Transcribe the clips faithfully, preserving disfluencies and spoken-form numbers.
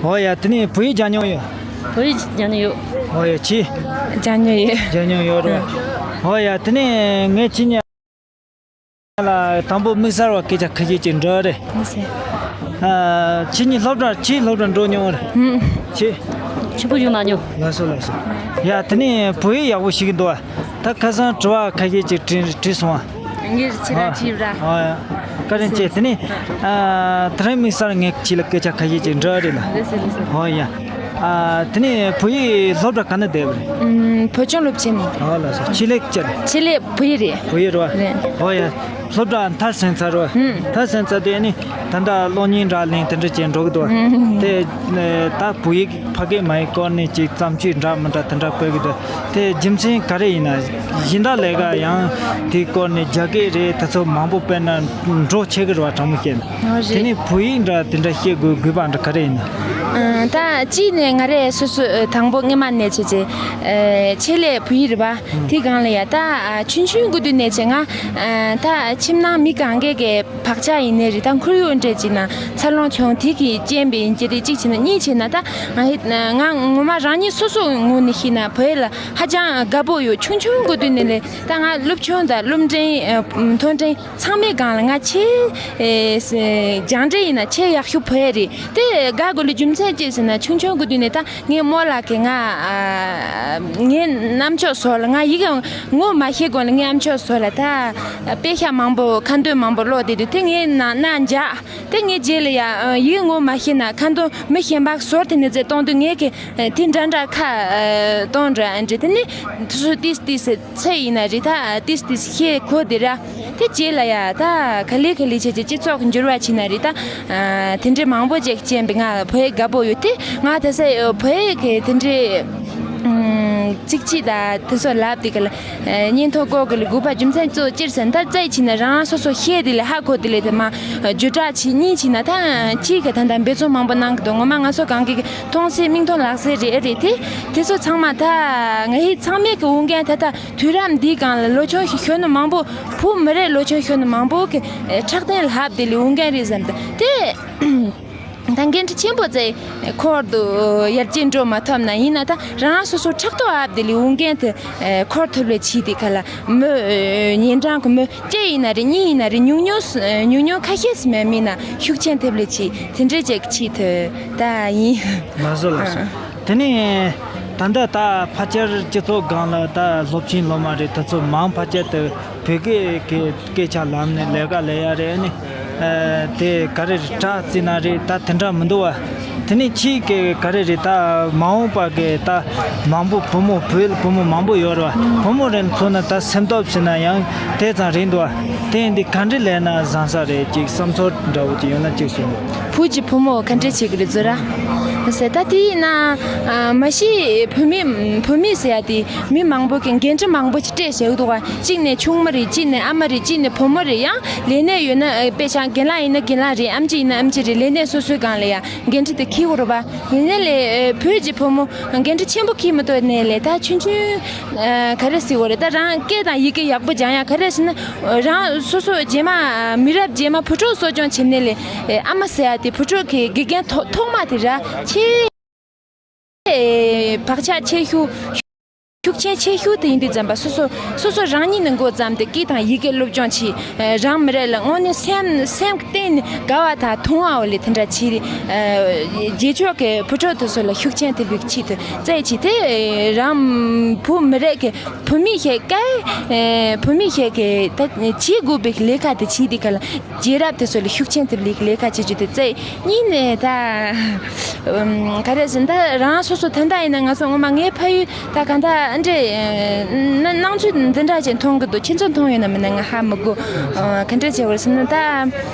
ཨོ་ཡ། དེ་ནས་བོད་ཡིག་སྦྱང་མྱོང་ཡོད། བོད་ཡིག་སྦྱང་མྱོང་ཡོད། ཨོ་ཡ། ཁྱེད་སྦྱང་མྱོང་ཡོད། སྦྱང་མྱོང་ཡོད་རེད། ཨོ་ཡ། དེ་ནས་ངས་ཁྱེད་གཉིས་ལ་དང་པོ་དམིགས་བསལ་བ་སྐད་ཆ་ཁ་ཤས་ཅིག་འདྲི་རེད། ཨ། ཁྱེད་གཉིས་སློབ་གྲྭ། ཁྱེད་སློབ་གྲྭ་འགྲོ་མྱོང་རེད། ཁྱེད་ཆུ་བོ་གཞུང་ལ་མྱོང་། ལགས་སོ། ལགས་སོ། ཡ། དེ་ནས་བོད་ཡིག་ཡག་པོ་ཤེས་ཀྱི་འདུག་བ། ད་ཁ་སང་དྲི་བ་ཁ་ཤས་ཅིག་དྲིས་དྲིས་སོང་བ། ངས་ཁྱེད་ར་དྲིས་ར། ཨ། བཀའ་དྲིན་ཆེ། དེ་ནས། ཨ། དེ་རིང་དམིགས་བསལ་ངས་ཁྱེད་ལ་སྐད་ཆ་ཁ་ཤས་ཅིག་འདྲི་རེད་ལ། ལགས་སོ། ལགས་སོ། ཨོ་ཡ། ཨ། དེ་ནས་བོད་ཡིག་སློབ་གྲྭ་ག་ན་བསྡད་པ་རེད། ཨམ། བོད་ལྗོངས་སློབ་ཆེན་ནས། ཨོ་ལགས་སོ། ཆེད་ལས་ཅི་རེད། ཆེད་ལས་བོད་ཡིག་རེད། བོད་ཡིག་རེད་བ། རེད། ཨོ་ཡ། སློབ་གྲྭ་མཐར་ཕྱིན་ཚར་བ། ཨུམ། མཐར་ཕྱིན་ཚར་དུས་ནི་ད་ལྟ་གློག་བརྙན་འདྲ་ལེན་དེ་འདྲ་བྱས་འགྲོ་གི་འདུག་ཨུམ། དེ་ད་བོད་ཡིག་ཕ་གི་མ་ཡིག་སྐོར་ནས་ཅིག་བརྩམས་ཆོས་འདྲ་མི་འདྲ་དེ་འདྲ་སྤེལ་གི་འདུག་དེ་རྒྱུ་མཚན་ག་རེ་ཡིན་ན། སྦྱིན་བདག་ལས་ཀ་ཡང་དེའི་སྐོར་ནས་རྒྱ་སྐད་རེད། དེ་ཚོ་མང་པོ་སྤེལ་ན་འགྲོ་ཆེ་གི་རེད་བ། དྲང་མོ་བཤད་ན། ཨོ་རེད། དེ་ནས་བོད་ཡིག་འདྲ་དེ་འདྲ་ཤེས་དགོས་དགོས་པ་འདྲ་ག་རེ་ཡིན་ན། ཨ། ད་གཅིག་ནས་ང་རས་སོ་སོ་དང་པོ་སྔོན་མ་ནས་བྱས་བྱས། ཨ། ཆེད་ལས་བོད་ཡིག་རེད་བ། དེ་སྒང་ལ་ཡ་ད། ཨ། ཆུང་ཆུང་གི་དུས་ནས་བྱས་ང་། ཨ། ད་ཁྱིམ་ནང་མི་གང་གའི་གི་བག་ཆགས་ཡིན་ནའི་རེད། ད་ཁོར་ཡུག་འདྲ་ཅིག་ན་འཚར་ལོངས་བྱུང་། དེ་གི་རྐྱེན་པས་ཡིན་གྱི་རེད། གཅིག་བྱས་ན། གཉིས་བྱས་ན་ད་ང་ང་ངོ་མ་རང་ཉིད་སོ་སོའི་ངོས་ནས་བཤད་ན་བོད་ཡིག་ལ་ཧ་ཅང་དགའ་པོ་ཡོད། ཆུང་ཆུང་གི་དུས་ནས་ལས་ད་ང་སློབ་ཆུང་དང་སློབ་འབྲིང་། ཨ། མཐོ་འབྲིང་ཚང་མའི་སྒང་ལ་ང་ཆེས། ཨེ། སྦྱངས་འབྲས་ཡིན་ན་ཆེས་ཡག་ཤོས་བོད་ཡིག་རེད། དེ་དགའ་དགོས་ལ་རྒྱུ་མཚན་ཅི་ཟེར་ན། ཆུང་ཆུང་གི་དུས་ནས་ད་ངའི་རྨོ་ལགས་ཀྱིས་ང་། ཨ། ངའི་རྣམ་ཅོག་ཟོར་ལ། ང་ཡི་གེ་ངོ་མ་ཤེས་གོང་ལ་ངའི་རྣམ་ཅོག་ཟོར་ལ་ད་དཔེ་ཤག་མང་པོ། ཁ་འདོན་མང་པོ་ཀློག་བསྡད་དུས་དེ་ངའི་ནང་ན་འཇགས། དེ་ངའི་རྗེས་ལ་ཡ། ཨ། ཡི་གེ་ངོ་མ་ཤེས་ན་ཁ་འདོན་མི་གཞན་པ་ཟོར་དེ་ནས་རྩེ་གཏོང་དུས་ངས་ཀྱི། ཨ། དེ་འདྲ་འདྲ་ཁ། ཨ། གཏོང་འདྲ་འདྲ། དེ་ནས་དུས་སུ་ཏིས་ཏིས། ཚེ་ཡིན་ན་རེད། ད་ཏིས་ཏིས་ཤེས་གོ་དེ་ར། དེ་རྗེས་ལ་ཡ་ད་ག་ལེ་ག་ལེ་བྱས་བྱས་སྤྱི་ཚོགས་འགྱུར་བ་ཕྱིན་ན་རེད། ད། ཨ། དེ་འདྲའི་མང་པོ་ཅིག་རྐྱེན་པས་ང་བོད་ཡིག་དགའ་པོ་ཡོད་དེ། ང་དེ་སའི་བོད་ཡིག་གི་དེ་འདྲའི། ཨམ། ཚིག་གཅིག་ད་དེ་ཚོ་ལབ་དེ་ག་ལ། ཨ། སྙན་ཐོ་ཀློག་གི་ལ་དགོས་པ་རྒྱུ་མཚན་གཙོ་བོ་ཅི་རེད་ཟེར་ན། ད་རྩ་བ་ཕྱིན་ན་རང་སོ་སོ་ཤེས་དེ་ལས་ཧ་གོ་དེ་ལས་དེ་མ་བརྒྱུད་བསྒྲགས་བྱེད། གཉིས་ཕྱིན་ན་ད་ཅིག་གི་ད་ད་འབད་བརྩོན་མང་པོ་གནང་གི་འདུག་ངོ་མ་ང་ཚོ་གང་གི་མཐོང་སའི་མིག་མཐོང་ལག་ཟའི་རེད། ཨེ་རེད། དེ་དེ་ཚོ་ཚང་མ་ད་ང་ཡི་ཚང་མའི་གི་འོས་འགན་ད་ལྟ་དུས་རབས་འདིའི་སྒང་ལ་ལོ་ཆུང་ཞིག་ཤོད་ནི་མང་པོ། བོད་མི་རིགས་ལོ་ཆུང་ཤོད་ནི་མང་པོ་གི་ཨེ་ཕྲག་སྟེང་ལ་ལྷབ་དེ་ལས་འོས་འགན་རེད་བསམ་སྟེ། དེ་ད་འགན་འཁྲི་ཆེན་པོ་བཙལ་འཁོར་དུ་ཡར་རྒྱས་འགྲོ་མ་ཐུབ་ན། ཡིན་ན་ད་རང་སོ་སོ་ཕྲག་དོག་ལྷབ་དེ་ལས་འོས་འགན་དེ་ཨེ་འཁོར་ཐུབ་ལས་བྱས་དེ་ག་ལ་མི་ཨེ་ཉིན་གྲངས་གི་མི་གཅིག་ཡིན་ན་རེད། གཉིས་ཡིན་ན་རེད། ཉུང་ཉུང་ཉུང་ཉུང་ཁ་ཤས་སུ་མེད་མིན་ན་ཤུགས་ཆེན་ཐེབས་ལས་བྱས། དེ་འདྲས་ཅིག་བྱས་ཐུབ་ད་ཡིན། ལགས་སོ། ལགས་སོ། ཨ། དེ་ནས་ད་ལྟ་ད་ཕལ་ཆེར་སྤྱི་ཚོགས་སྒང་ལ་ད་སློབ་ཆེན་སློབ་མ་རེད། དེ་ཚོ་མང་ཕལ་ཆེར་དུ་བོད་སྐད་ཀྱི་སྐད་ཆ་ལམ་ནས་ལས་ཀ་ལས་ཡ་རེད། ཨ་ནི་ཨ་དེ་ག་རེ་རེད། དྲ་རྩིས་ན་རེད། ད་དེ་འདྲ་མི་འདུག་བ། དེ་ནས་ཁྱེད་ཀྱི་ག་རེ་རེད། ད་མ་འོངས་པ་གི་ད་མང་པོ་བུ་མོ། བོད་ལ་བུ་མོ་མང་པོ་ཡོད་རེད་བ། བུ་མོ་རེ་མཚོན་ན་ད་སེམས་སྟོབས་ཟེར་ན་ཡང་དེ་ཙམ་རེད་འདུག་བ། དེ་འདི་ག་འདྲ་ལས་ན་བཟང་ས་རེད། ཅིག་བསམ་ཚོར་འདྲ་བོ་ཅིག་ཡོད་ན་ཅིག་གསུངས། བོད་ཀྱི་བུ་མོ་ག་འདྲ་བྱེད་ཀྱི་རེད་ཟེར་ར། ཟེར་ད་དེ་ཡིན་ན། ཨ། མ་གཞི་བོད་མི་བོད་མི་ཟེར་ཡ་དེ་མི་མང་པོ་གི་འགན་འཁྲི་མང་པོ་ཞིག་སྤྲད་བཞག་འདུག་ག་གཅིག་ནས་ཆུང་མ་རེད། གཅིག་ནས་ཨ་མ་རེད། གཅིག་ནས་བུ་མོ་རེད། ཡང་ལས་གནས་ཡོད་ན། ཨ། དཔེ་ཆ་རྒན་ལགས་ཡིན་ན་རྒན་ལགས་རེད། ཨེམ་ཆི་ཡིན་ན་ཨེམ་ཆི་རེད། ལས་གནས་སོ་སོའི་སྒང་ལ་ཡ་འགན་འཁྲི་དེ་འཁྱེར་དགོས་རེད་པ། ཡིན་ནའི་ལས་བོད་ཀྱི་བུ་མོ་འགན་འཁྲི་ཆེན་པོ་འཁྱེར་མི་ཐུབ་ནའི་ལས་ད་ཆུང་ཆུང་། ཨ། ག་རེ་ཟེར་དགོས་རེད། ད་རང་སྐད་དང་ཡི་གེ་ཡག་པོ་སྦྱང་ཡ། ག་རེ་ཟེར་ན་རང་སོ་སོ་རྗེས་མ་མི་རབས་རྗེས་མ་བུ་ཕྲུག་གསོ་སྐྱོང་བྱེད་ནའི་ལས། ཨ་མ་ཟེར་ཡ་དེ་བུ་ཕྲུག་གི་དགེ་རྒན་ཐོག་ཐོག་མ་དེ་ར་ཆེས་བག་ཆགས་ཆེ་ཤོས། ཤུགས་རྐྱེན་ཆེ་ཤོས་དེ་ཡིན་དུས་ཙམ་པ། སོ་སོ་སོ་སོ་རང་ཉིད་ནས་འགོ་བརྩམས་ཏེ་སྐད་དང་ཡི་གེ་སློབ་སྦྱོང་བྱས། ཨ། རང་མི་རིགས་ལ་དངོས་གནས་སེམས་སེམས་གཏིང་ནས་དགའ་བ་དང་མཐོང་བ་ལས་དེ་འདྲ་བྱས། ཨ། རྗེས་ཕྱོགས་ཀྱི་བུ་ཕྲུག་དེ་ཚོ་ལ་ཤུགས་རྐྱེན་ཐེབས་པའི་ཆེད་དུ་བཙལ་བྱས་ཏེ། རང་བོད་མི་རིགས་ཀྱི་བོད་མི་ཞིག་གི། ཨ། བོད་མི་ཞིག་གི་ད་བྱེད་དགོས་པའི་ལས་ཀ་དེ་བྱས། དེ་ག་ལ་རྗེས་རབས་དེ་ཚོ་ལ་ཤུགས་རྐྱེན་ཐེབས་ལས་ལས་ཀ་བྱེད་རྒྱུ་དེ་བཙལ། གཉིས་ནས་ད། ཨམ། ག་རེ་ཟེར་ན་ད་རང་སོ་སོ་ད་ལྟ་ཡིན་ན་ང་ཚོ་ངོ་མ་ངའི་ཕ་ཡུལ་ད་ག་འདྲ་འདྲ། ཨ། སྣང་ཚུལ་འདི་འདྲ་ཅིག་མཐོང་གི་འདུག་ཁྱེད་ཚོ་མཐོང་ཡོད་ན་མིན་ན་ང་ཧ་མི་གོ། ཨ། ག་འདྲ་བྱས་པ་རེད་ཟེར་ན་ད།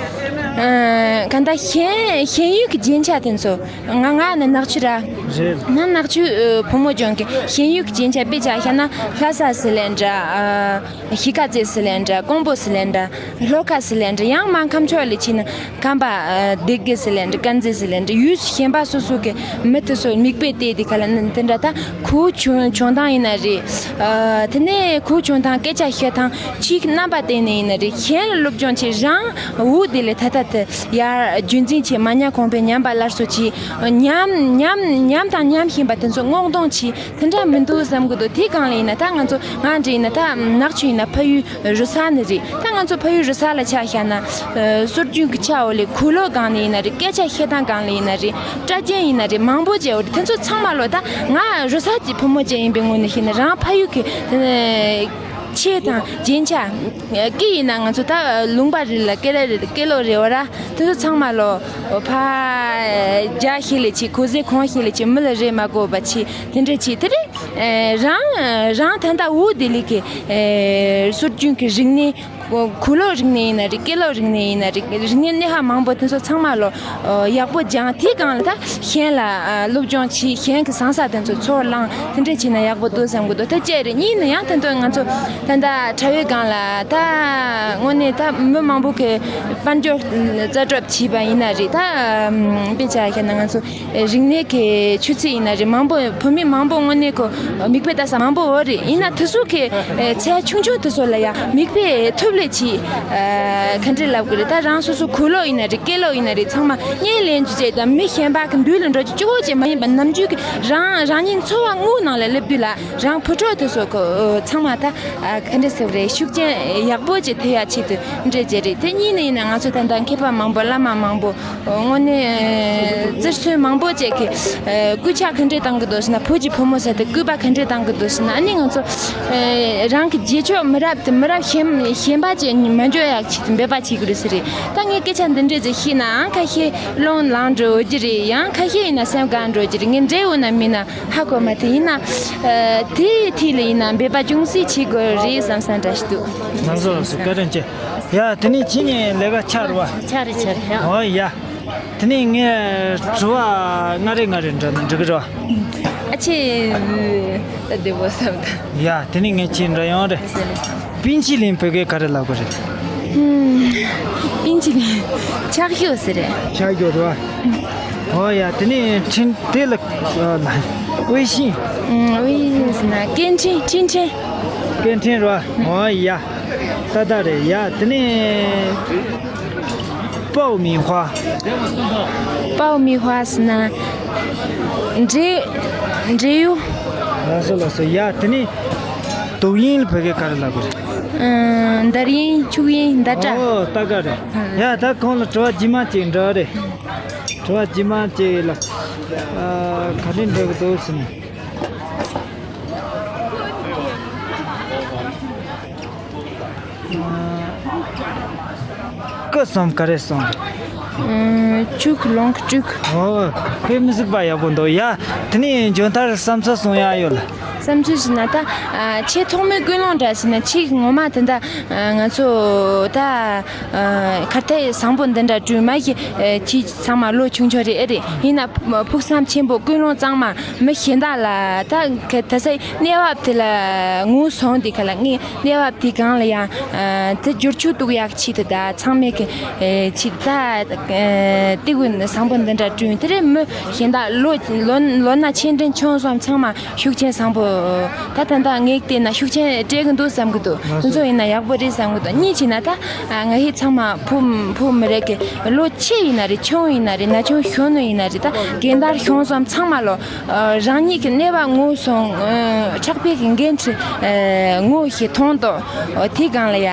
ཨ། ག་འདྲ་ཤེས་ཤེས་ཡོན་གྱི་རྒྱན་ཆ་དེ་ཚོ། ང་ང་ནི་ནག་ཆུ་ར། རེད། ང་ནག་ཆུ། ཨ། བུ་མོ་ལྗོངས་ཀྱི་ཤེས་ཡོན་གྱི་རྒྱན་ཆ་དཔེ་ཆ་བཞག་ན་ལྷ་ས་ཟེར་ལེ་འདྲ། ཨ། གཞིས་ཀ་རྩེ་ཟེར་ལེ་འདྲ། ཀོང་པོ་ཟེར་ལེ་འདྲ། ལྷོ་ཁ་ཟེར་ལེ་འདྲ། ཡང་མར་ཁམས་ཕྱོགས་ལ་ཕྱིན་ན་ཁམས་པ། ཨ། སྡེ་དགེ་ཟེར་ལེ་འདྲ། དཀར་མཛེས་ཟེར་ལེ་འདྲ། ཡུལ་གཞན་པ་སོ་སོ་གི་མི་དེ་ཚོ་མིག་དཔེ་བལྟས་དེ་ག་ལ་ནི་དེ་འདྲ། ད་ཁོ་བྱུང་བྱུང་སྟངས་ཡིན་ན། རེད། ཨ། དེ་ནས་ཁོ་བྱུང་དང་སྐད་ཆ་བཤད་དང་ཅིག་རྣམ་པ་བསྟན་ནས་ཡིན་ན་རེད། གཞན་ལ་སློབ་སྦྱོང་བྱེད། རང་འུ་དེ་ལས་ད་ལྟ་དེ་ཡར་རྒྱུན་འཛིན་བྱེད། མ་ཉམས་གོང་འཕེལ་ཉམས་པ་སླར་གསོ་བྱེད། ཉམས་ཉམས་ཉམས་དང་ཉམས་བཞིན་པ་དེ་ཚོ་སྔོག་འདོན་བྱེད། དེ་འདྲ་མི་འདུག་བསམ་གི་འདུག་དེའི་སྒང་ལ་ཡིན་ན་ད་ང་ཚོ་ང་འདྲ་ཡིན་ན་ད་ནག་ཆུ་ཡིན་ན་ཕ་ཡུལ་རུ་ས་ནི་རེད། ད་ང་ཚོ་ཕ་ཡུལ་རུ་ས་ལ་ཆ་བཞག་ན། ཨ། སྲོལ་རྒྱུན་གྱི་ཆ་འོག་ལས་གོས་ལོག་སྒང་ནས་ཡིན་ན་རེད། སྐད་ཆ་བཤད་སྟངས་སྒང་ལ་ཡིན་ན་རེད། སྐྲ་རྒྱན་ཡིན་ན་རེད། མང་པོ་བྱས་འོ་རེད། དེ་ཚོ་ཚང་མ་ལོ་ད་ང་རུ་ས་ཀྱི་བུ་མོ་ཅན་ཡིན་པའི་ངོས་ནས་བཤད་ན་རང་ཕ་ཡུལ་གྱི་ཆས་དང་རྒྱན་ཆ་གི་ཡིན་ན་ང་ཚོ་ད་ལུང་པ་རེ་ལ་སྐེ་ལ་རེ་སྐེ་ལོག་རེ་འོ་ར། དེ་ཚོ་ཚང་མ་ལོ་ཕ་རྒྱ་ཞིག་ལས་ཆེ། གོས་ཟས་གོང་ཞིག་ལས་ཆེ། མི་ལ་རེ་མ་དགོས་པ་ཆེ། དེ་འདྲ་ཆེ། དེ་རེད། ཨེ། རང་རང་ད་ལྟ་འུ་དེ་ལི་ཀའི་ཨེ་སྲོལ་རྒྱུན་གྱི་རིག་གནས། གོས་ལོག་རིག་གནས་ཡིན་ན་རེད། སྐེ་ལོག་རིག་གནས་ཡིན་ན་རེད། རིག་གནས་སྣེ་ཁ་མང་པོ་དེ་ཚོ་ཚང་མ་ལོ་ཡག་པོ་སྦྱངས། དེའི་སྒང་ལ་ད་གཞན་ལ་ཨ་སློབ་སྦྱོང་བྱེད། གཞན་གྱི་བཟང་ས་དེ་ཚོ་ཚུར་བླངས། དེ་འདྲ་བྱས་ན་ཡག་པོ་འདུག་བསམ་གི་འདུག་དེ་གཅིག་རེད། གཉིས་ནི་ཡང་དེ་འདྲ་ང་ཚོ་ད་ལྟ་དྲ་བའི་སྒང་ལ་ད་དངོས་གནས་ད་མི་མང་པོ་གི་དཔལ་འབྱོར་རྩ་གྲུབ་བྱས་པ་ཡིན་ན་རེད། ད་དཔེ་ཆ་བཞག་ན་ང་ཚོ་རིག་གནས་ཀྱི་ཆུ་ཚད་ཡིན་ན་རེད། མང་པོ་བུད་མེད་མང་པོ་དངོས་གནས་ཁོ་མིག་དཔེ་ལྟ་ས་མང་པོ་ཡོད་རེད། ཡིན་ན་དེ་ཚོ་གི་ཚད་ཆུང་ཆུང་དེ་ཚོ་ལ་ཡང་མིག་དཔེ་ཐུབ་ལེ་བྱེད། ག་འདྲ་ལབ་དགོས་རེད། ད་རང་སོ་སོ་གོས་ལོག་ཡིན་ན་རེད། སྐེ་ལོག་ཡིན་ན་རེད། ཚང་མ་བརྙན་ལེན་རྒྱུ་བྱས། ད་མི་གཞན་པ་གི་མདུན་ལ་འགྲོ་རྒྱུ་གཅིག་པོ་ཅིག་མ་ཡིན་པ། ནམ་རྒྱུན་གི་རང་རང་ཉིད་འཚོ་བ་དངོས་ནང་ལ་སླེབས་དུས་ལ་རང་བུ་ཕྲུག་དེ་ཚོ་གི་ཚང་མ་ད་ག་འདྲ་ཟེར་དགོས་རེད། ཤུགས་རྐྱེན་ཡག་པོ་ཅིག་ཐེབས་ཡ་ཆེད་དུ་འདྲ་བྱས་རེད། དེ་གཉིས་ནི་ཡིན་ན་ང་ཚོ་ད་ལྟ་མཁས་པ་མང་པོ་བླ་མ་མང་པོ། དངོས་གནས་རྩེར་སོན་མང་པོ་བཅས་ཀྱིས་སྐུལ་ལྕག་ག་འདྲས་བཏང་གི་འདུག་ཟེར་ན། བོད་ཀྱི་བུ་མོ་ཟེར་དེ་སྐུལ་པ་ག་འདྲས་བཏང་གི་འདུག་ཟེར་ན། ཨ་ནི་ང་ཚོ་རང་གི་རྗེས་ཕྱོགས་མི་རབས་དེ་མི་རབས་གཞན་གཞན་པ་བཅས་མ་འཇོག་ཡག་ཆེད་དུ་འབད་པ་བྱེད་དགོས་རེད་ཟེར་རེད། ད་ངས་སྐད་ཆ་འདི་འདྲས་ཅིག་བཤད་ནའང་ཁ་ཤས་བློ་ལངས་འགྲོ་གི་རེད། ཡང་ཁ་ཤས་ཡིན་ན་སེམས་དགའ་འགྲོ་གི་རེད། ངས་འདྲ་འོ་ན་མིན་ན་ཧ་གོ་མ་ཐུབ། ཡིན་ན་དེའི་ཐད་ལ་ཡིན་ན་འབད་པ་ཅུང་ཟད་བྱེད་དགོས་རེད་བསམ་བསམ་འདྲ་ཞིག་འདུག་ལགས་སོ་ལགས་སོ། བཀའ་དྲིན་ཆེ། ཡ་དེ་ནས་ཁྱེད་ནས་ལས་ཀ་ཆགས་རེད་བ། ཆགས་རེད་ཆགས་རེད། ཨོ་ཡ། དེ་ནས་ངས་དྲི་བ་ལྔ་རེ་ལྔ་རེ་འདྲི་ན་འགྲིག་གི་རེད་བ། ཨ་ཆེ། ད་བདེ་པོ་བསམ་ད། ཡ་དེ་ནས་ངས་ཁྱེད་འདྲི་ཡོང་རེད། སེ་ལེ་སེ། པིན་ཅི་ལིན་བོད་སྐད་ག་རེ་ལབ་དགོས་རེད། ཨུམ། པིན་ཅི་ལིན། ཆག་ཤོག་ཟེར་རེད། ཆག་ཤོག་རེད་བ། ཨོ་ཡ་དེ་ནས་འཕྲིན་དེ་ལ་ཨ་ལ་ཝེ་ཤིན། ཨུམ། ཝེ་ཤིན་ཟེར་ན་སྐད་འཕྲིན། འཕྲིན་འཕྲིན། སྐད་འཕྲིན་རེད་བ། ཨོ་ཡ། ཏག་ཏག་རེད། ཡ་དེ་ནས་པའོ་མི་ཧྭ། པའོ་མི་ཧྭ་ཟེར་ན་འབྲས་འབྲས་ཡོས། ལགས་སོ་ལགས་སོ། ཡ་དེ་ནས་དུག་དབྱིངས་ལ་བོད་སྐད་ག་རེ་ལབ་དགོས་རེད། ཨ་འདར་དབྱིངས། ཆུ་དབྱིངས། འདར་སྐྲ། ཨོ་ཏག་ཏག་རེད། ཡ་ད་ཁོང་ལ་དྲི་བ་རྗེས་མ་ཅིག་འདྲི་རེད། དྲི་བ་རྗེས་མ་ཅིག་ལ་ཨ་ག་རེ་འདྲི་གི་འདུག་ཟེར་ན། སྐུ་གསུམ་ག་རེ་གསུམ། ཨ་ཕྱུག་ལོངས་སྤྱོད། ཨོ་དཔེ་མི་སྲིད་པ་ཡག་པོ་འདུག་ཡ་དེ་ནས་མཇུག་མཐར་བསམ་ཚུལ་གསུང་ཡག་ཡོད་ལ། བསམ་ཚུལ་ཞིག་ན་ད་ཨ་ཆེས་ཐོག་མའི་ཀུན་སློང་འདྲ་ཞིག་ན་ཆེས་ངོ་མ་དེ་འདྲ་ཨ་ང་ཚོ་ད། ཨ་ཁ་ཏ་བཟང་པོ་འདི་འདྲ་བསྐྲུན་མ་གི་ཨ་ཁྱེད་ཚང་མ་ལོ་ཆུང་ཆུང་རེད། ཨེ་རེད། ཡིན་ན་ཕུགས་བསམ་ཆེན་པོ་ཀུན་སློང་གཙང་མ་མི་གཞན་དག་ལ་ད་ག་ད་སའི་གནས་བབ་དེ་ལ་ངོས་བཟུང་དེ་ག་ལ་ངས་གནས་བབ་དེ་གང་ལ་ཡང་ཨ་དེ་བསྒྱུར་བཅོས་གཏོང་ཡག་ཆེད་དུ་ད་ཚང་མས་གི་ཨ་ཆེད་ད་ཨ་ལྟེ་བ་བཟང་པོ་འདི་འདྲ་བསྐྲུན། དེ་རེད། མི་གཞན་དག་ལོ་ལོ་ལོ་ན་ཆེ་འབྲིང་ཆུང་གསུམ་ཚང་མ་ཤུགས་རྐྱེན་བཟང་པོ། ད་ད་ལྟ་ངས་བལྟས་ན་ཤུགས་རྐྱེན་སྤྲད་གི་འདུག་བསམ་གི་འདུག་དེ་ཚོ་ཡིན་ན་ཡག་པོ་རེད་བསམ་གི་འདུག་གཉིས་བྱས་ན་ད་ང་ཧི་ཚང་མ་ཕོ་ཕོ་མི་རེད་གི་ལོ་ཆེ་ཡིན་ན་རེད། ཆུང་ཡིན་ན་རེད། ན་ཆུང་གཞོན་ནུ་ཡིན་ན་རེད། ད་རྒན་དར་གཞོན་གསུམ་ཚང་མ་ལོ་རང་ཉིད་ཀྱི་གནས་བབ་ངོས་བཟུང་ཕྱག་དཔེ་གི་འགན་འཁྲི་ངོས་ཤེས་མཐོང་དོ། དེ་སྒང་ལ་ཡ་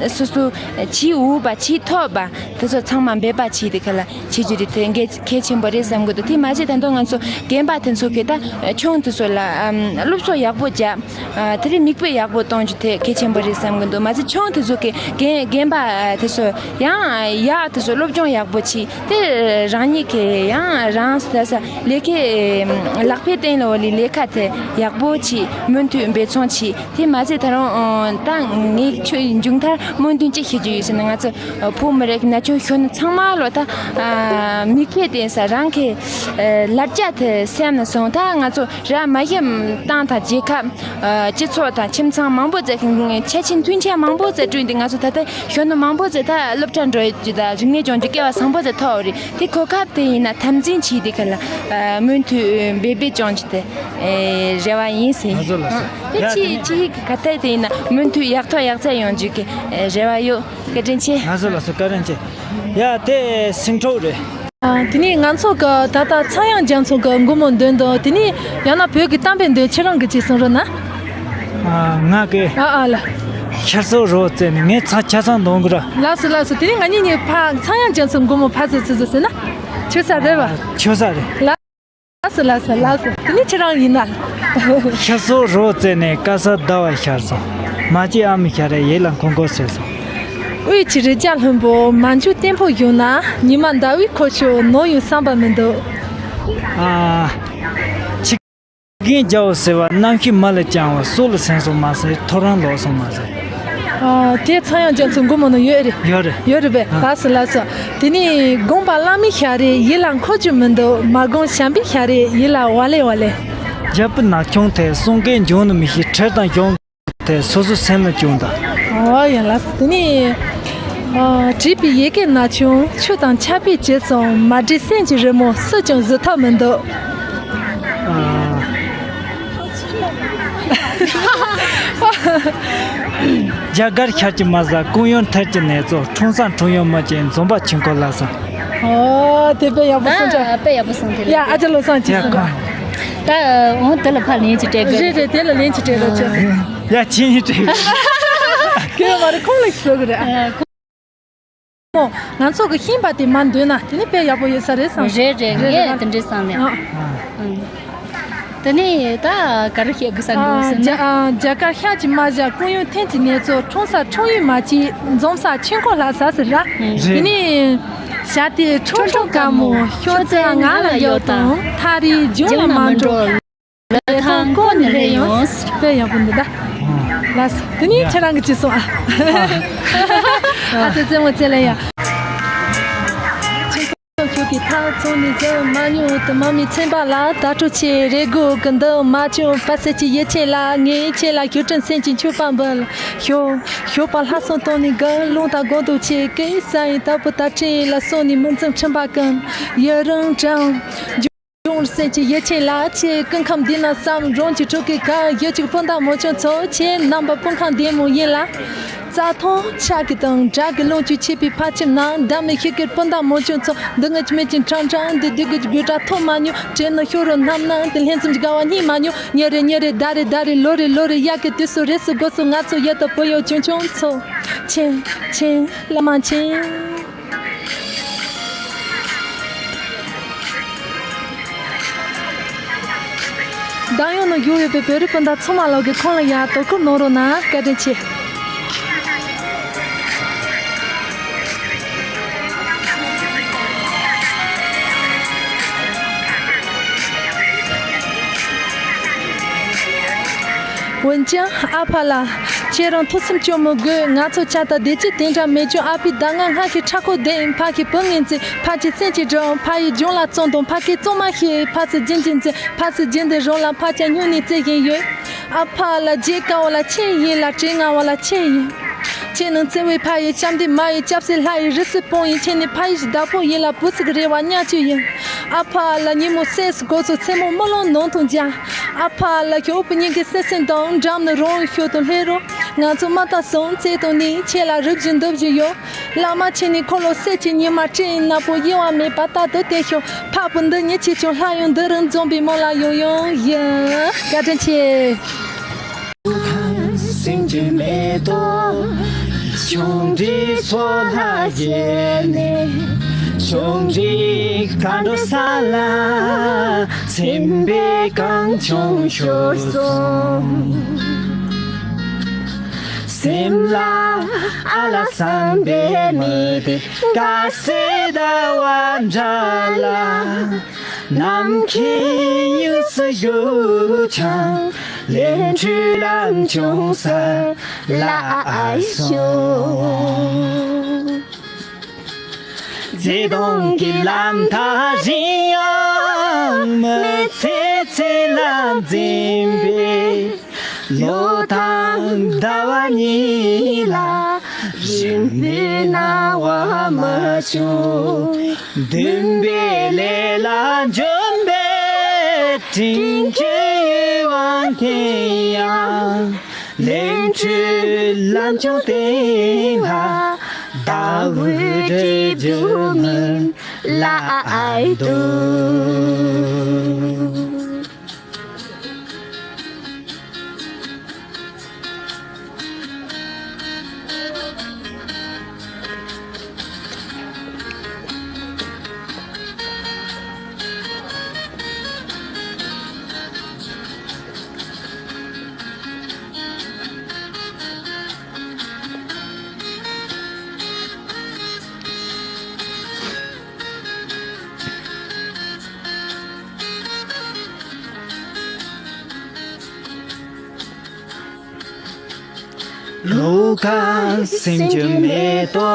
སོ་སོ་ཆེས་འོས་པ་ཆེས་ཐོབ་པ། དེ་ཚོ་ཚང་མ་འབད་པ་བྱས་ཏེ་ག་ལ་བྱེད་རྒྱུ་རེད། དེ་གལ་གལ་ཆེན་པོ་རེད་བསམ་གི་འདུག་དེ་མ་ཟད་ད་དུང་ང་ཚོ་རྒན་པ་དེ་ཚོ་གིས་ད་ཆུང་དེ་ཚོ་ལ་ཨམ་སློབ་གསོ་ཡག་པོ་རྒྱབ། ཨ་དེ་རིང་མིག་དཔེ་ཡག་པོ་གཏོང་རྒྱུ་དེ་གལ་ཆེན་པོ་རེད་བསམ་གི་འདུག་མ་ཟད་ཆུང་དེ་ཚོ་གིས་རྒན་རྒན་པ་ཨ་དེ་ཚོ་ཡང་ཡག་དེ་ཚོ་སློབ་སྦྱོང་ཡག་པོ་བྱས་ཏེ་རང་ཉིད་ཀྱི་ཡང་རང་ས་ས་ལས་ཀའི་ཨམ་ལག་པའི་སྟེང་ལ་འོ་ལི་ལས་ཀ་དེ་ཡག་པོ་བྱས། མུ་མཐུད་འབད་བརྩོན་བྱས། དེ་མ་ཟད་ད་རུང་ཨ་ད་ངས་ཁྱོད་མཇུག་མཐར་སྨོན་འདུན་གཅིག་ཞུ་རྒྱུ་ཡོད་ཟེར་ན། ང་ཚོ་ཨ་ཕོ་མི་རིགས་ན་ཆུང་གཞོན་ནུ་ཚང་མ་ལོ་ད་ཨ་མིག་དཔེ་བསྟན་ས་རང་གི་ཨ་ལ་རྒྱ་དེ་སེམས་ན་སོང་། ད་ང་ཚོ་ར་མ་ཡིན་ཏང་དང་རྒྱལ་ཁབ་ཨ་སྤྱི་ཚོགས་དང་ཁྱིམ་ཚང་མང་པོ་བཙལ་མཁན་ཆ་ཆེན་མཐུན་རྐྱེན་མང་པོ་བཙལ་བསྐྲུན་ཏེ། ང་ཚོ་ད་ལྟ་གཞོན་ནུ་མང་པོ་བཙལ་ད་སློབ་གྲྭ་འགྲོ་རྒྱུ་དང་རིག་གནས་སྦྱོང་རྒྱུ་སྐལ་བ་བཟང་པོ་བཙལ་ཐོབ་རེད། དེ་གོ་སྐབས་དེ་ཡིན་ན་དམ་འཛིན་བྱས་ཏེ་ག་ལ་ཨ་མུ་མཐུད་འབད་འབད་སྦྱོང་རྒྱུ་དེ་ཨེ་རེ་བ་ཡིན་ཟེར། ལགས་སོ། ལགས་སོ། ཡ། དེ་ཕྱི་ཕྱི་ཡིག་གི་ཁ་ཐད་དེ་ཡིན་ན་མུ་མཐུད་ཡག་ཐོག་ཡག་བརྩེགས་ཡོང་རྒྱུ་གི་རེ་བ་ཡོད། བཀའ་དྲིན་ཆེ། ལགས་སོ། ལགས་སོ། བཀའ་དྲིན་ཆེ། ཡ། དེ་སེང་ཕྲུག་རེད། ཨ། དེ་ནས་ང་ཚོ་གི་ད་ལྟ་ཚངས་དབྱངས་རྒྱ་མཚོ་གི་མགོན་པོའི་མདུན་དུ། དེ་ནས་ཡང་ན་བོད་ཀྱི་གཏམ་དཔེ་འདོན། ཁྱེད་རང་གིས་ཅིག་གསུང་རོགས་གནང་། ཨ། ང་གི། ཨ་ཨ་ལ། ཤར་སོག་རི་བོ་རྩེ་ནས། ངས་ཚ་ཆ་ཚང་འདོན་གི་ར། ལགས་སོ། ལགས་སོ། དེ་ནས་ང་གཉིས་གཉིས་ཕ་ཚངས་དབྱངས་རྒྱ་མཚོའི་མགོན་པོ་ཕ་ཚོད་ཚོད་ཚོད་ཟེར་ན་ཆོག་ས་རེད་བ། ཆོག་ས་རེད། ལགས་སོ། ལགས་སོ། ལགས་སོ། དེ་ནས་ཁྱེད་རང་ཡིན་ན། ཤར་སོག་རི་བོ་རྩེ་ནས། དཀར་གསལ་ཟླ་བ་ཤར་སོང་། མ་སྐྱེས་ཨ་མའི་ཞལ་རས། ཡིད་ལ་འཁོར་འཁོར་ཟེར་སོང་། དབུས་ཀྱི་རི་རྒྱལ་ལྷུན་པོ། མ་འཇུ་བརྟན་པོ་ཡོང་ན། ཉི་མ་ཟླ་བའི་འཁོར་ཕྱོགས། ནོར་ཡོང་བསམ་པ་མི་འདུག། ཨ། ཆི་རྒན་རྒྱལ་པོ་ཟེར་བ། རྣམ་ཤེས་མ་ལ་བཅངས་པ། སྲོག་ལ་ཟིན་སོང་མ་ཟད། ཐོ་རངས་ལོག་སོང་མ་ཟད། ཨ། དེ་ཚངས་དབྱངས་རྒྱ་མཚོའི་མགོན་པོ་ན་ཡོད་རེད། ཡོད་རེད། ཡོད་རེད་པས། ཨ། ལགས་སོ། ལགས་སོ། དེ་ནས་དགོངས་པ་བླ་མའི་ཞལ་རས། ཡིད་ལ་འཁོར་རྒྱུ་མི་འདུག། མ་དགོངས་བྱམས་པའི་ཞལ་རས། ཡིད་ལ་ཝ་ལེ་ཝ་ལེ། རྒྱལ་པོ་ནག་ཆུང་དེ། གསུང་སྐད་འབྱུང་ནི་མི་ཤེས། བྲེལ་དང་གཞུང་དེ། སོ་སོའི་སེམས་ལ་བྱུང་དང་། ཨོ་ཡ། ལགས་སོ། དེ་ནས། ཨ། བྲིས་པའི་ཡི་གེ་ནག་ཆུང་། ཆུ་དང་ཆར་པས་བྱེད་སོང་། མ་བྲིས་སེམས་ཀྱི་རི་མོ། སུས་ཀྱང་བཟོ་ཐབས་མི་འདུག། ཨ། རྒྱ་གར་ཤར་གྱི་མ་ཟད། ཀོང་ཡུལ་མཐིལ་གྱི་ནེ་ཙོ། ཁྲུང་སང་ཁྲུང་ཡུལ་མི་བཅས། འཛོམས་པ་ཆོས་འཁོར་ལྷ་ས། ཨོ། དེ་དཔེ་ཡག་པོ་གསུངས་ཀྱང་། ཨ། དཔེ་ཡག་པོ་གསུངས། དེ་ཡ། ལ་ཨ་ཅག་བློ་བཟང་གིས་གསུངས། ད་འོང་། དེ་ལ་ཕར་ལན་ཅིག་སྤྲད་དགོས། རེད་རེད། དེ་ལ་ལན་ཅིག་སྤྲད་རོགས་བྱས། ཡ། ཁྱེད་གཉིས་སྤྲད། སྐྱོན་མ་རེད། ཁོང་ལ་ཞུ་གི་རེད། ཨ། ཁོང་། ང་ཚོ་གི་ཤེས་པ་དེ་མར་འདོན་ན་དེ་ནི་དཔེ་ཡག་པོ་ཡོད་ས་རེད་བསམ། རེད་རེད། རེད་རེད། ངས་དེ་འདྲས་བསམ་ཡ། ཨ། ཨང་། དེ་ནས་ད་ག་རེ་བཤད་དགོས་བསམ་འདུག་ཟེར་ན། རྒྱ་ཨ། རྒྱ་གར་ཤར་གྱི་མ་བཞག། ཀོང་ཡུལ་མཐིལ་གྱི་ནེ་ཙོ། ཁྲུང་ས་ཁྲུང་ཡུལ་མ་བཅས། འཛོམས་ས་ཆོས་འཁོར་ལྷ་ས་ཟེར་ར། རེད། དེ་ནས་བྱ་དེ་ཁྲུང་ཁྲུང་དཀར་མོ། ཤོག་རྩལ་ང་ལ་ཡོད་དང་། ཐག་རིང་རྒྱུན་ལ་མ་འགྲོ། ལ་ཐང་ཀོ་ནི་རེ་ཡོང་། དཔེ་ཡག་པོ་འདུག་ད། ལགས་སོ། དེ་ནས་ཁྱེད་རང་གིས་ཅིག་གསུང་ཨ། ཨ་ཙི་ཙི་མོ་ཙི་ལ་ཡ། ཁྱེད་ཚོ་ཁྱོད་ཀྱི་ཐག་ཚོ་ནི་ཟེར་མ་མྱོང་། དུ་མ་མི་ཚན་པ་ལ་ད་སྤྲོ་ཆེ། རེ་སྒུག་གི་འདུག་མ་བྱུང་། པ་སེ་ཅི་ཡེ་ཆེ་ལ། ངའི་ཆེ་ལ་ཁྱོད་དྲིན་སེམས་ཀྱི་མཆོད་པ་འབུལ། ཞོག་ཞོགས་པ་ལྷ་སོང་སྟོང་ནི་དགའ། རླུང་དང་སྒོ་འདོགས་ཆེ། སྐད་ས་ཡི་དྭགས་པོ་དར་ཕྲེང་ལ་སོང་ནི། མི་འཛུམ་ཁྲིམས་པ་ཀུན་ཡུན་རིང་དྲན། འབྱུང་སེམས་ཀྱི་ཡིད་ཆེས་ལ་ཆེ། ཀུན་ཁམས་འདི་ན་བསམ་རོང་གི་ཕྲུ་གུའི་ཁ། ཡུལ་གཅིག་སྤུན་ཟླ་མང་ཆུང་ཚོ། ཁྱེད་རྣམ་པ་སྤུན་ཁང་བདེ་མོ་ཡིན་ལ། རྩྭ་ཐང་ཆགས་ཀྱི་དང་བྲག་གི་ལུང་བཅུད་ཆེ་བའི་ཕ་ཁྱིམ་ན། འདམ་ནས་ཤི་ཀིར་སྤུན་ཟླ་མང་ཆུང་ཚོ། འདི་ངའི་མིག་གི་འཕྲང་འཕྲང་འདི། སྡུག་གི་དགོད་སྒྲ་ཐོས་མ་མྱོང་། དྲན་ནས་ཤོར་རོ་ནམ་ན། འདི་ལྷན་འཛོམས་ཀྱི་དགའ་བ་རྙེད་མ་མྱོང་། ཉིན་རེ་ཉིན་རེ་ཟླ་རེ་ཟླ་རེ་ལོ་རེ་ལོ་རེ། དབྱར་གི་དུས་སུ་རེས་སུ་དགོས་སུ། ང་ཚོ་ཡུལ་དུ་བུ་ཡོད་ཆུང་ཆུང་ཚོ། ཆེན་ཆེན་བླ་མ་ཆེན། འདམ་གཡོག་ནང་བཞུགས་ཡོད་པའི་བོད་རིགས་སྤུན་ཟླ་ཚང་མ་ལོག་གི་ཁོང་ལ་ཡར་དོ་ཁུར་གནང་རོགས་གནང་། བཀའ་དྲིན་ཆེ། འོན་ཀྱང་ཨ་ཕ་ལགས། ཁྱེད་རང་ཐུགས་སེམས་སྐྱོ་མི་དགོས། ང་ཚོ་ཆ་ད་བདེ་སྐྱིད་དེ་འདྲ་མེད་ཀྱང་། ཨ་ཕའི་ཟླ་ང་སྔ་ཤོས་ཁྲ་ཁོ་ལྡན། ཕ་གི་བུ་ངན་ཚེ། ཕ་གི་སེམས་ཀྱི་སྒྲོན། ཕ་ཡི་སྦྱོང་ལ་བརྩོན་དང་། ཕ་གི་བརྩོན་མ་ཤེས། ཕ་ཚོ་རྒྱུན་འཛིན་ཚེ། ཕ་ཚོ་རྒྱུན་དུ་རང་ལ་ཕ་ཆ་སྨྱུང་ནས་བརྩེ་བཞིན་ཡོད། ཨ་ཕ་ལགས། བརྗེད་དཀའ་བ་ལ་ཁྱེད་ཡིན་ལ། དྲན་ངར་བ་ལ་ཁྱེད་ཡིན། ཁྱེད་ནི་བརྩེ་བའི་ཕ་ཡི་ཞབས་འདེགས། མ་ཡི་སྐྱབས་སེམས། ལྷ་ཡི་རི་སུལ་དཔུང་ཡིན། ཁྱེད་ནི་ཕ་ཡི་བདག་པོ་ཡིན་ལ། བུ་ཚིག་རེ་བ་ཉག་གཅིག་ཡིན། ཨ་ཕ་ལགས། ཉིན་མོ་སད་སུ་གོ་ཚོ། མཚན་མོ་རྨི་ལམ་ནང་དུ་འཇགས། ཨ་ཕ་ལགས། ཁྱོད་བུ་གཉིས་ཀྱི་སེམས་སེམས་དང་འགྲམ་ནས་རང་ཤོག་ཏུ་ལྷོད་རོགས། ང་ཚོ་མ་བཏང་སོང་བརྩེ་དུང་ནི། ཁྱེད་ལ་རུབ་བཞིན་འདུབ་བཞིན་ཡོད། བླ་མ་ཁྱེད་ནི་འཁོར་ལོ་སད་ཀྱི་ཉི་མ། སྤྲིན་ནག་པོ་གཡེང་བ་མེད་པ་ལྟར་དུ་བསྟན་ཤོག། འཕགས་པོ་འདི་ཉིད་ཀྱིས་ཀྱང་ལྷ་ཡང་འདི་རུ་འཛོམས་པའི་སྨོན་ལམ་ཡང་ཡང་ཡིན། བཀའ་དྲིན་ཆེ། སེང་གེ་མེ་ཏོག་ཆུང་འདྲིས་ཚོགས་ལ་བཞད་ནས། ཆུང་འདྲིས་མཁའ་འགྲོ་ས་ལ། སེམས་པའི་གངས་ལྗོངས་ཤོར་སོང་། སེམས་ལ་ཨ་ལ་བསམ་པའི་མི་དེ། དཀར་གསལ་ཟླ་བ་འདྲ་ལ། ནམ་མཁའི་དབྱིངས་སུ་བཞུགས་ཀྱང་། ལས་འཕྲོ་ལམ་བྱུང་ས་ལ་ཨ་ཤོག། བརྩེ་དུང་གི་ལམ་ཐག་རིང་ཡང་མི་ཚེ་ཚེ་ལ་འཛིན་པའི། ལོ་དང་ཟླ་བ་གཉིས་ལ་རིང་པོའི་སྣང་བ་མ་བྱུང་། འདུན་པའི་ལས་ལ་འཇོན་པའི་དྲིན་གྱི་ཡིད་དབང་ དེ་ཡང་། ལས་འཕྲོས་ལམ་བྱུང་དེ་ལ། ཟླ་འོད་རེ་རྒྱུ་མིན་ལ་ཨའི་དུ། ལོ་ཁ་སེམས་ཀྱི་མེ་ཏོག